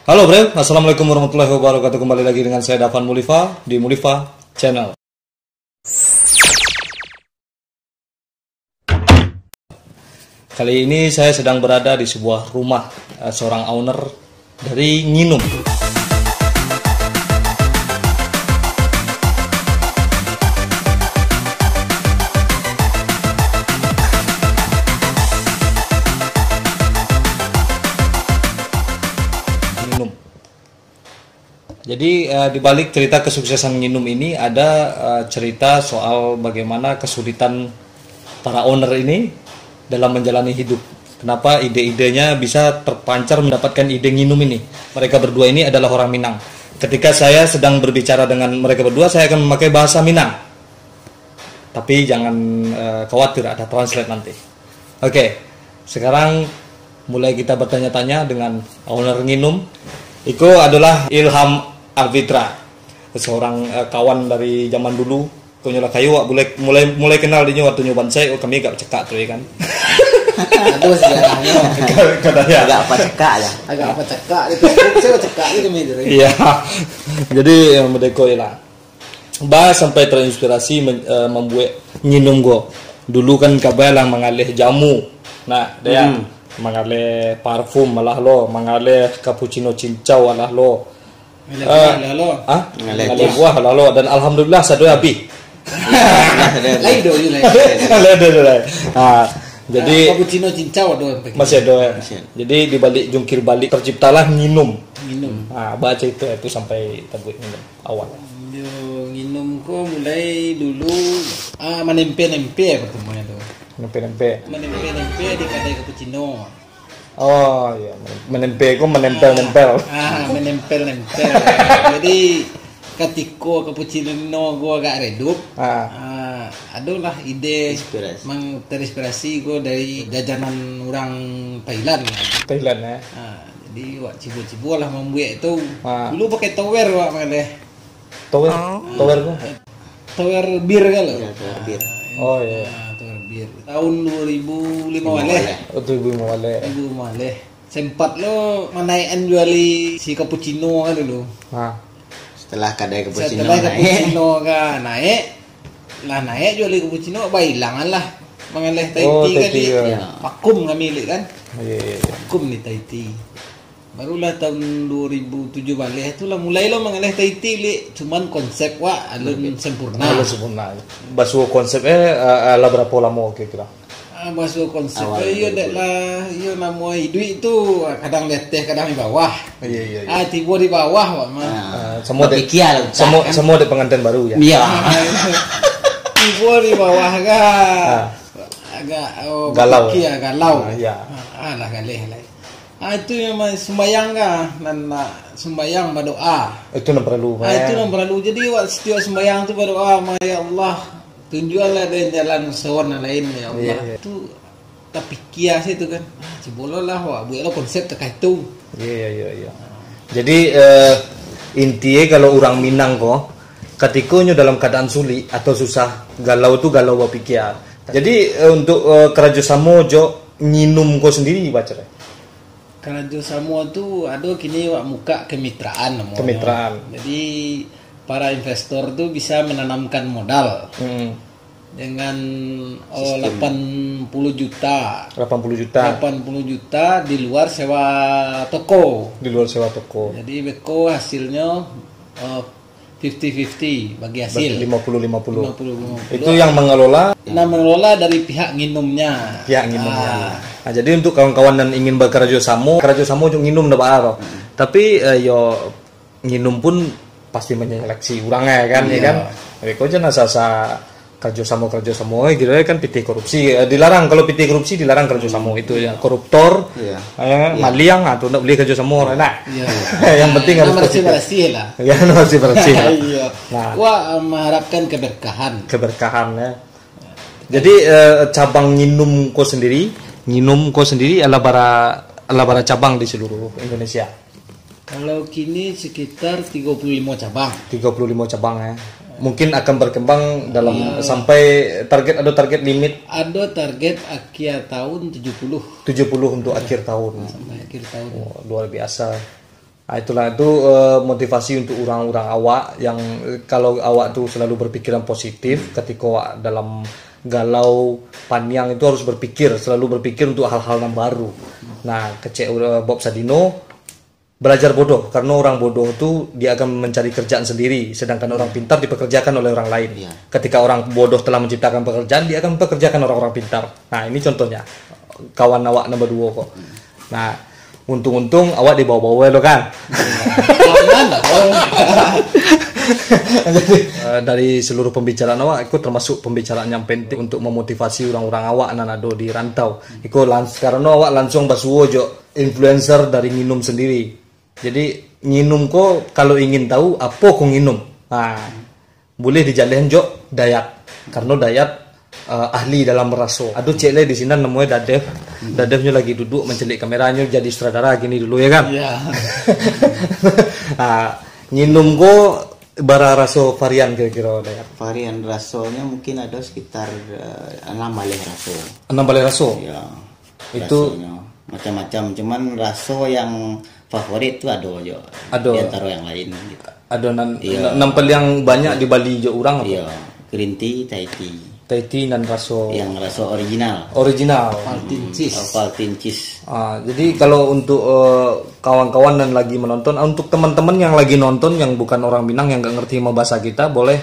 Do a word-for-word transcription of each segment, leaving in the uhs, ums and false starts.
Halo bro, assalamualaikum warahmatullahi wabarakatuh. Kembali lagi dengan saya Dafan Mulifa di Mulifa Channel. Kali ini saya sedang berada di sebuah rumah, eh, seorang owner dari Nginum. Nginum. Jadi, eh, di balik cerita kesuksesan Nginum ini ada, eh, cerita soal bagaimana kesulitan para owner ini dalam menjalani hidup. Kenapa ide-idenya bisa terpancar mendapatkan ide Nginum ini? Mereka berdua ini adalah orang Minang. Ketika saya sedang berbicara dengan mereka berdua, saya akan memakai bahasa Minang. Tapi jangan, eh, khawatir, ada translate nanti. Oke, sekarang mulai kita bertanya-tanya dengan owner Nginum. Iko adalah Ilham Alfitra, seorang, eh, kawan dari zaman dulu. Konyo lah kayo, wak, mulai, mulai, mulai kenal dinyo waktu nyo bansaik, oh, kami agak bacakak tu, ya kan? Aduh, sejarahnya. Kau, kau tanya. Agak apa cakak ya? Agak apa cakak, di Facebook saya cakak je kami tu. Iya. Jadi, eh, merdeka je lah. Ba sampai terinspirasi men-, eh, mambuek Nginum ko. Dulu kan kabai lah mangaleh jamu. Nah, dia Hmm. mangaleh parfum malah lo, mangaleh cappuccino cincau alah lo. Mangaleh Eh, buah lah lo. Ah? Mangaleh Mangaleh buah. buah lah lo. Dan alhamdulillah, sado habis. Lain do je lain. Lain do je lain. Ah, jadi Ah, cappuccino cincau ado sampai masih ado, eh. Masih. Jadi di balik jungkir balik terciptalah Nginum. Nginum. Ah, baca itu, itu sampai tabuik Nginum awal. Yo, Nginum ko mulai dulu, ah, manempe-nempe pertama tu. Nempe-nempe. Manempe-nempe di kadai cappuccino. Oh, iya. Menempe ko menempel-nempel. Ah, ah, menempel-nempel. Jadi, katiko cappuccino ko agak redup, Ah. ah, adolah ide Inspirasi. mang-, terinspirasi ko dari jajanan urang Thailand. Thailand, eh. Ah, jadi, wak cibo-cibo lah mambuek tu. Ah. Dulu pakai tower, wak, mangaleh. Tower, Oh. tower tu? Tower bir kan lo? Ya, tower bir. Ah, Oh, iya. ah, tower bir. Tahun dua ribu lima Lima baleh. baleh. Oh, dua ribu lima baleh. Dua ribu lima baleh. Sempat lo manaikan juali si cappuccino kan dulu. Ha. Setelah kadai cappuccino Setelah naik. cappuccino kan naik, lah naik juali cappuccino, bailangan lah. Mangaleh Thai Oh, tea Thai kan, tea, di ya. vakum kami, Lik, kan? Iya, iya, iya. Vakum di Thai tea. Barulah tahun dua ribu tujuh baleh tu lah mulai lo mangaleh Thai tea, Lik. Cuman konsep wak alun Oke. sempurna. Alun sempurna. Basuo konsep, eh, eh, lah barapo lamo kira-kira? Ah, basuo konsep, Awal eh, iyo dua ribu dua puluh. dek lah, iyo namo iduik tu, kadang di ateh, kadang di bawah. Iya, iya, iya. Ah, tibo di bawah, wak mah. Ah, Ah, samo dek, Bapikia lah, samo, kan? samo dek pengantin baru, ya? Iya. Ah, tibo di bawah kan. Ah. Agak, oh, Galau. bapikia, galau. Ah, iya. Ah, alah, galeh lah. Ah, itu memang sumbayang kah? Nan nak sumbayang badoa. Itu nan perlu, Ah, itu eh. nan perlu. Jadi, wak setiap sumbayang tu badoa, "Ma, ya Allah, tunjualah den jalan sowan nan lain, ya Allah." Iya, iya. Tu tapikia situ kan. Ah, cubolah lah, wak buek lo konsep takah itu. Iya, iya, iya, iya. Jadi, eh, intinya kalau urang Minang ko, katiko nyo dalam keadaan sulik atau susah, galau tu galau bapikia. Jadi, eh, untuk, eh, karajo samo jo Nginum ko sendiri, Bacer? Karajo samo tu ado kini wak mukak kemitraan namonyo. Kemitraan. Jadi, para investor tu bisa menanamkan modal Hmm. dengan, oh, Sistem. lapan puluh juta. Lapan puluh juta. Lapan puluh juta di luar sewa toko. Di luar sewa toko. Jadi, beko hasilnyo, eh, fifty fifty bagi hasil. Lima puluh lima puluh. Lima puluh lima puluh. Itu yang mengelola? Nah, mengelola dari pihak Nginumnya. Pihak Nginumnya. Ah. Nah, jadi untuk kawan-kawan yang ingin bekerja samo, kerja samo jo Nginum dah baa. Hmm. Tapi, eh, yo, Nginum pun pasti menyeleksi urang, eh, kan, ya Iya. kan? Mereka jangan asa-asa kerja samo, kerja samo, eh, gitu, eh, kan pitih korupsi. Eh, dilarang, kalau pitih korupsi dilarang kerja samo. Itu ya, koruptor, Iya. eh, Iya. maliang, ah, tu ndak boleh kerja samo, nah. Iya. Yang penting harus Nah, positif. bersih-bersih lah. Ya, bersih-bersih lah. Iya. Nah. Wak, eh, mengharapkan keberkahan. Keberkahan, ya. Jadi, eh, cabang Nginum ko sendiri, Nginum ko sendiri adalah bara, adalah bara cabang di seluruh Indonesia. Kalau kini sekitar tiga puluh lima cabang. Tiga puluh lima cabang, ya. Mungkin akan berkembang dalam Iya. sampai target, ada target limit? Ada target akhir tahun tujuh puluh. Tujuh puluh untuk akhir tahun. Sampai akhir tahun. Oh, luar biasa. Ah, itulah itu, eh, motivasi untuk orang-orang awak yang, eh, kalau awak tu selalu berpikiran positif, ketika awak dalam galau, paniang itu harus berpikir, selalu berpikir untuk hal-hal yang baru. Nah, kecek, eh, Bob Sadino, belajar bodoh, karena orang bodoh tu dia akan mencari kerjaan sendiri, sedangkan orang pintar dipekerjakan oleh orang lain. Iya. Ketika orang bodoh telah menciptakan pekerjaan, dia akan mempekerjakan orang-orang pintar. Nah, ini contohnya, kawan awak nomor dua kok. Nah, untung-untung awak dibawa-bawa lo kan. Jadi, eh, dari seluruh pembicaraan awak, itu termasuk pembicaraan yang penting untuk memotivasi orang-orang awak nan ado di rantau. Iko lans-, karena awak langsung basuo jo influencer dari nginum sendiri. Jadi, nginum ko kalau ingin tahu apo ko nginum, nah, boleh dijaleh jo Dayat. Karena Dayat, eh, ahli dalam raso. Ado cek le di sinan namonyo Dadev. Dadevnyo lagi duduk mancelik kameranyo jadi sutradara kini dulu, ya kan? Iya. Ah, nginum ko bara raso varian kira-kira, Dayat? Varian rasonyo mungkin ado sekitar, eh, anam baleh raso. Anam baleh raso? Iya. Itu rasonyo macam-macam, cuman raso yang favorit tu ado jo. Ado. Di antaro yang lain gitu. Ado nan, iya, nan paliang banyak dibali jo urang apa? Iya, green tea, Thai tea. Thai tea nan raso. Yang raso original. Original. Ovaltine cheese. Ovaltine cheese. Ah, jadi kalau untuk, eh, kawan-kawan nan lagi menonton, ah, untuk teman-teman yang lagi nonton yang bukan orang Minang, yang nggak ngerti sama bahasa kita, boleh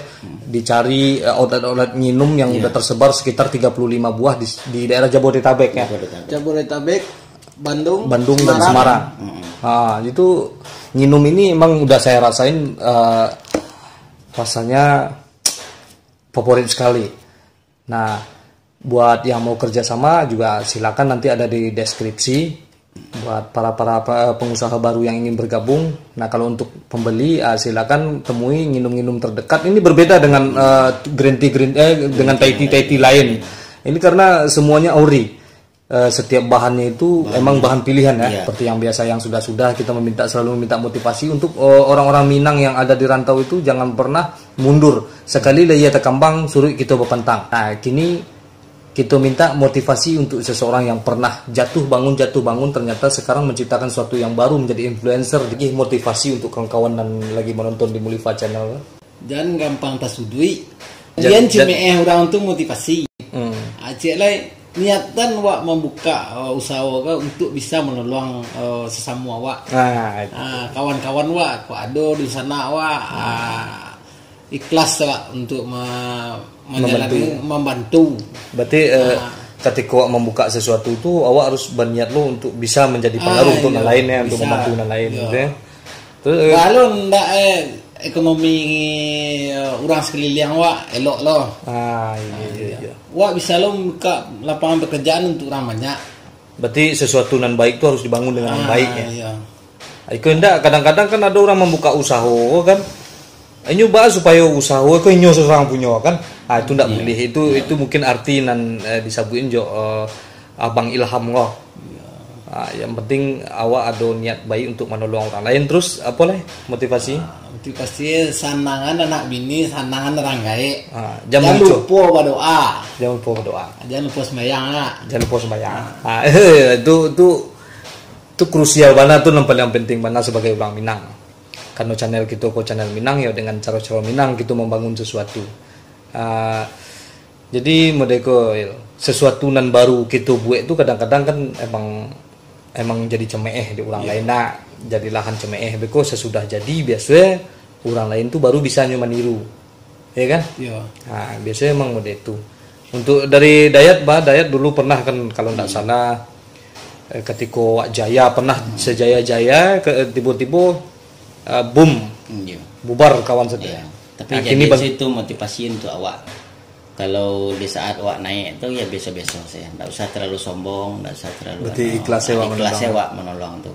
dicari, eh, outlet-outlet nginum yang, iya, udah tersebar sekitar tiga puluh lima buah di, di daerah Jabodetabek, ya. Jabodetabek. Jabodetabek, Bandung, Bandung dan Semarang. Semarang. Mm-mm. Ah, itu nginum ini emang udah saya rasain, eh, rasanya favorit sekali. Nah, buat yang mau kerjasama juga silakan, nanti ada di deskripsi. Buat para-para pe-, pengusaha baru yang ingin bergabung, nah, kalau untuk pembeli, ah, silakan temui nginum-nginum terdekat. Ini berbeda dengan, eh, green tea, green, eh, dengan Thai tea, Thai tea lain. Ini karena semuanya ori. Eh, setiap bahannya itu emang bahan pilihan, ya. Iya. Seperti yang biasa, yang sudah-sudah kita meminta, selalu meminta motivasi untuk, eh, orang-orang Minang yang ada di rantau itu jangan pernah mundur. Sekali lah ia terkambang, suruh kita berpentang. Nah, kini kita minta motivasi untuk seseorang yang pernah jatuh bangun, jatuh bangun, ternyata sekarang menciptakan sesuatu yang baru, menjadi influencer. Jadi motivasi untuk kawan-kawan yang lagi menonton di Mulifa Channel. Jan gampang tasuduik. Jan, jan cimeeh urang tu motivasi. Hmm. Ah, ciek lai, niatan wak mambuka, uh, usaha wak untuk bisa manolong, uh, sasamo awak. Ah, itu. Ah, kawan-kawan wak, kok ado di sana wak, ah, ikhlas wak untuk ma-, manjalani, membantu. Berarti, eh, katiko awak mambuka sesuatu tu, awak harus baniat lo untuk bisa manjadi pangaruh untuk nan lain, ya, untuk mambantu nan lain, gitu, ya. Terus, eh, kalau ndak, eh, ekonomi, eh, urang sakuliliang wak elok lo. Ah, iya, iya, iya. Wak bisa lo buka lapangan pekerjaan untuk urang banyak. Berarti sesuatu nan baik tu harus dibangun dengan nan baik, ya. Ah, iya. Iko indak, kadang-kadang kan ado urang mambuka usaho kan. Inyo ba supayo usaho ko inyo surang punyo kan. Ah, itu ndak buliah. Itu, itu mungkin arti nan, eh, disabutin jo, eh, Abang Ilham ko. Ah, yang penting awak ado niat baik untuk manolong urang lain. Terus apo lai motivasi? Ah, motivasi sanangan anak bini, sanangan urang gaek. Ah, jan lupo badoa. Jan lupo badoa. Jan lupo sembayang lah. Jan lupo sembayang. Ah, itu, itu, itu krusial bana tu, nan paling penting bana sebagai urang Minang. Karena channel kito ko channel Minang, ya, dengan caro-caro Minang kito mambangun sesuatu. Ah, jadi modeko, sesuatu nan baru kito buek tu kadang-kadang kan emang, emang jadi cemeeh di urang lain, nak jadi lahan cemeeh. Beko sasudah jadi biaso urang lain tu baru bisa nyo maniru. Ya kan? Iya. Nah, biasanya emang model itu. Untuk dari Dayat, bah, Dayat dulu pernah kan, kalau ndak salah, eh, ketika awak jaya, pernah sejaya-jaya, ke, tiba-tiba, eh, boom. Iya. Bubar kawan sajo. Iya. Tapi nah, jadi kini bang- itu motivasi untuk awak. Kalau di saat awak naik tu, ya biasa-biasa saja. Ndak usah terlalu sombong, ndak usah terlalu, berarti anu, ikhlas ya, ah, awak ikhlas ya menolong. Awak menolong tu.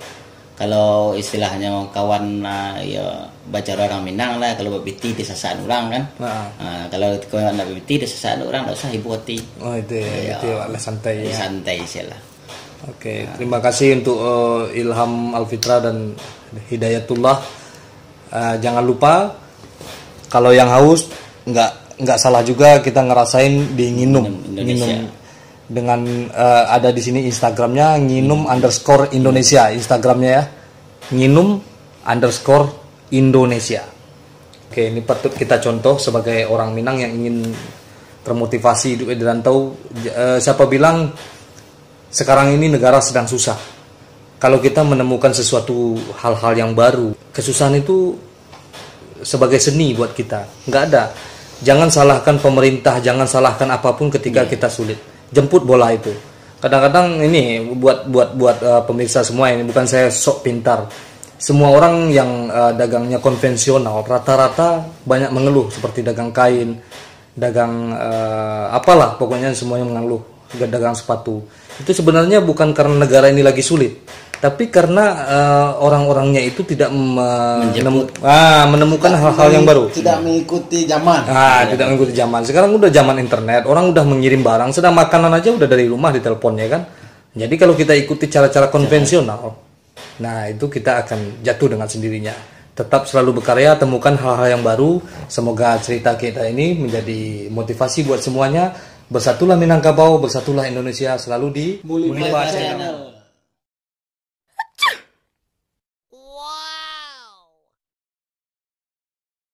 Kalau istilahnyo kawan, ah, yo, bacaro urang Minang lah, kalau bapitih disasakan urang kan. Ha. Ah, kalau kau nak bapitih disasakan urang, ndak usah ibo ati. Oh, itu ya, itu ya, lah santai ya. Santai saja lah. Oke, terima kasih untuk, eh, Ilham Alfitra dan Hidayatullah. Eh, jangan lupa, kalau yang haus, nggak, nggak salah juga kita ngerasain di nginum. Nginum Indonesia. Nginum dengan, eh, ada di sini Instagramnya, nginum underscore Indonesia, Instagramnya ya. Nginum underscore Indonesia. Oke, ini patut kita contoh sebagai orang Minang yang ingin termotivasi hidup di rantau. J- eh, siapa bilang sekarang ini negara sedang susah? Kalau kita menemukan sesuatu hal-hal yang baru, kesusahan itu sebagai seni buat kita. Nggak ada. Jangan salahkan pemerintah, jangan salahkan apapun ketika kita sulit. Jemput bola itu. Kadang-kadang ini buat buat buat eh, pemirsa semua ini, bukan saya sok pintar. Semua orang yang eh, dagangnya konvensional rata-rata banyak mengeluh, seperti dagang kain, dagang eh, apalah, pokoknya semuanya mengeluh, dagang sepatu. Itu sebenarnya bukan karena negara ini lagi sulit, tapi karena eh, orang-orangnya itu tidak me- Menjemput. nemu- ah, menemukan hal-hal yang baru. Tidak mengikuti zaman. Ah, tidak mengikuti zaman. Sekarang udah zaman internet, orang udah mengirim barang, sedang makanan aja udah dari rumah ditelepon, ya kan. Jadi kalau kita ikuti cara-cara konvensional, nah, itu kita akan jatuh dengan sendirinya. Tetap selalu berkarya, temukan hal-hal yang baru. Semoga cerita kita ini menjadi motivasi buat semuanya. Bersatulah Minangkabau, bersatulah Indonesia, selalu di Mulimba Mulimba Channel. Channel.